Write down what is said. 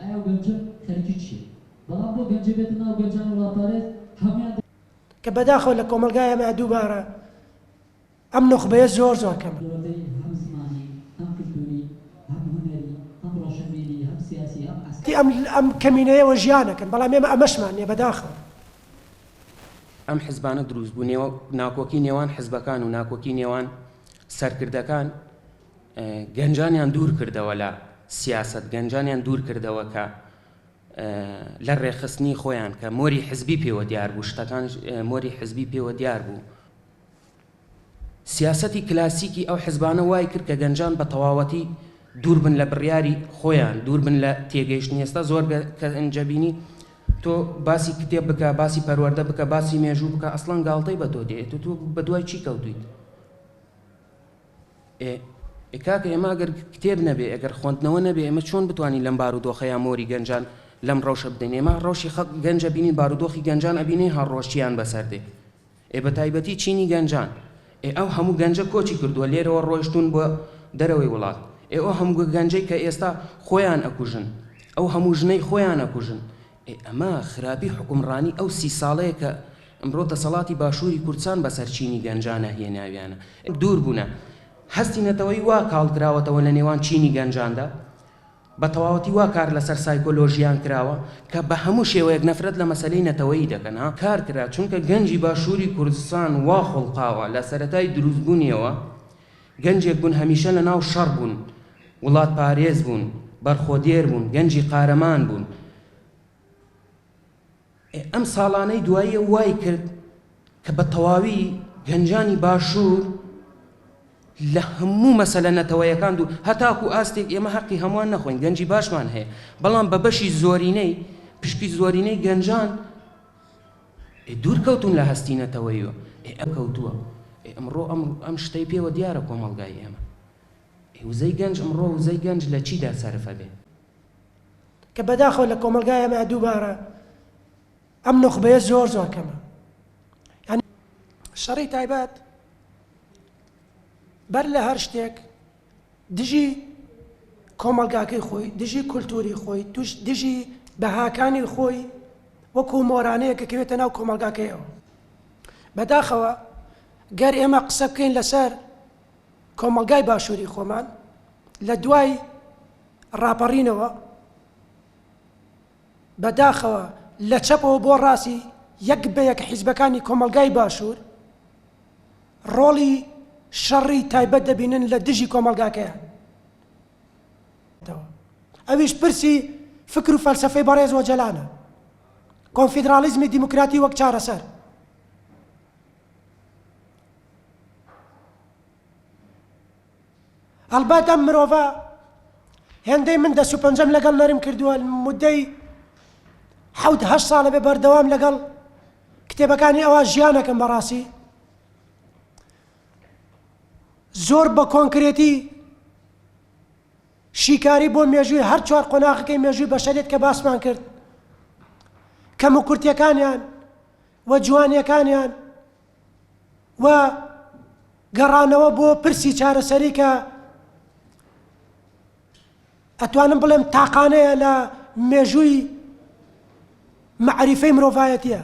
ئایا ئەو گەنجە خەریکی چییە؟ بەڵام بۆ گەنجە بێتە ناو گەنجانی وڵاتپارێز هەموویان. کە بەداخەوە لە کۆمەڵگای ئێمە دووبارە ئەم نوخبەیە زۆر زۆر کەمە. پەروەردەی هەم زمانی، هەم کلتوری، هەم هونەری، هەم ڕۆشنبیری، هەم سیاسی، هەم عەسکەری. ئەم ئەم کەمینەیەوە ژیانەکەن، بەڵام ئێمە ئەمەشمان نیە بەداخەوە. ئەم حزبانە دروست بوو، ناکۆکی نێوان حزبەکان و ناکۆکی نێوان سەرکردەکان گەنجانیان دوور کردەوە لە سیاسەت، گەنجانیان دوور کردەوە کە لە ڕێکخستنی خۆیان کە مۆری حزبی پێوە دیار بوو، شتەکان مۆری حزبی پێوە دیار بوو. سیاسەتی کلاسیکی ئەو حزبانە وای کرد کە گەنجان بە تەواوەتی دوور بن لە بڕیاری خۆیان، دوور بن لە تێگەیشتنی. ئێستا زۆر گەنجە بینی تۆ باسی کتێب بکە، باسی پەروەردە بکە، باسی مێژوو بکە، ئەسڵەن گاڵتەی بە تۆ دێ، تۆ بە دوای چی کەوتویت؟ ئێ ئێ کاکە ئێمە ئەگەر کتێب نەبێ، ئەگەر خوێندنەوە نەبێ، ئێمە چۆن بتوانین لەم بارودۆخە یا مۆری گەنجان لەم ڕەوشە بدەین؟ ئێمە ڕەوشی خەڵک گەنجە بینین، بارودۆخی گەنجان ئەبینین هەر ڕۆژ چیان بەسەر دێ. ئێ بەتایبەتی چینی گەنجان. ئێ ئەو هەموو گەنجە کۆچی کردووە لێرەوە ڕۆیشتوون بۆ دەرەوەی وڵات. ئێ ئەو هەموو گەنجەی کە ئێستا خۆیان ئەکوژن. ئەو هەموو ژنەی خۆیان ئەکوژن. ئێ ئەمە خراپی حوکمڕانی ئەو سی ساڵەیە کە ئەمڕۆ دەسەڵاتی باشووری کوردسان بەسەر چینی گەنجانە هێناویانە. دوور بوونە. هەستی نەتەوەیی وا کاڵ کراوەتەوە لە نێوان چینی گەنجاندا. بە تەواوەتی وا کار لەسەر سایکۆلۆژیان کراوە کە بە هەموو شێوەیەک نەفرەت لە مەسەلەی نەتەوەیی دەکەن. ها کار کرا چونکە گەنجی باشووری کوردستان وا خوڵقاوە لە سەرەتای دروستبوونیەوە گەنجێک بوون هەمیشە لە ناو شەڕ بوون، وڵاتپارێز بوون، بەرخۆدێر بوون، گەنجی قارەمان بوون. ئێ ئەم ساڵانەی دواییە وای کرد کە بە تەواوی گەنجانی باشوور لە هەموو مەسەلە نەتەوەیەکان دوو هەتاکو ئاستێک ئێمە هەقی هەمووان نەخۆین گەنجی باشمان هەیە بەڵام بە بەشی زۆرینەی پشکی زۆرینەی گەنجان دوور کەوتون لە هەستی نەتەوەیەوە ئێ ئەم کەوتووە ئێ ئەمڕۆ ئەم ئەم شتەی پێوە دیارە کۆمەڵگای ئێمە ئێ وزەی گەنج ئەمڕۆ وزەی گەنج لە چیدا سەرفە بێ؟ کە بەداخەوە لە کۆمەڵگای ئێمە دووبارە ئەم نوخبەیە زۆر زۆر کەمە یانی شەڕی تایبەت بەر لە هەر شتێک دژی کۆمەڵگاکەی خۆی دژی کولتوری خۆی توش دژی بەهاکانی خۆی وەکو مۆرانەیە کە کەوێتە ناو کۆمەڵگاکەیەوە بەداخەوە گەر ئێمە قسە بکەین لەسەر کۆمەڵگای باشووری خۆمان لە دوای ڕاپەڕینەوە بە داخەوە لە چەپەوە بۆ ڕاستی یەک بە یەک حیزبەکانی کۆمەڵگای باشوور ڕۆڵی شەڕی تایبەت دەبینن لە دژی کۆمەڵگاکەیان. ئەویش پرسی فکر و فەلسەفەی بەڕێز ئۆجەلانە، کۆنفیدراڵیزمی دیموکراتی وەک چارەسەر. ئەڵبەت ئەم مرۆڤە هێندەی من دەست و پەنجەم لەگەڵ نەرم کردووە مدەی حەوت هەشت ساڵە بێ بەردەوام لەگەڵ کتێبەکانی ئەوە ژیانەکەم بەڕاستی زۆر بە کۆنکرێتی شیکاری بۆ مێژووی هەر چوار قۆناغەکەی مێژووی بەشەرێت کە باسمان کرد کەم و کورتیەکانیان و جوانیەکانیان و گەڕانەوە بۆ پرسی چارەسەری کە ئەتوانم بڵێم تاقانەیە لە مێژووی مەعریفەی مرۆڤایەتیە.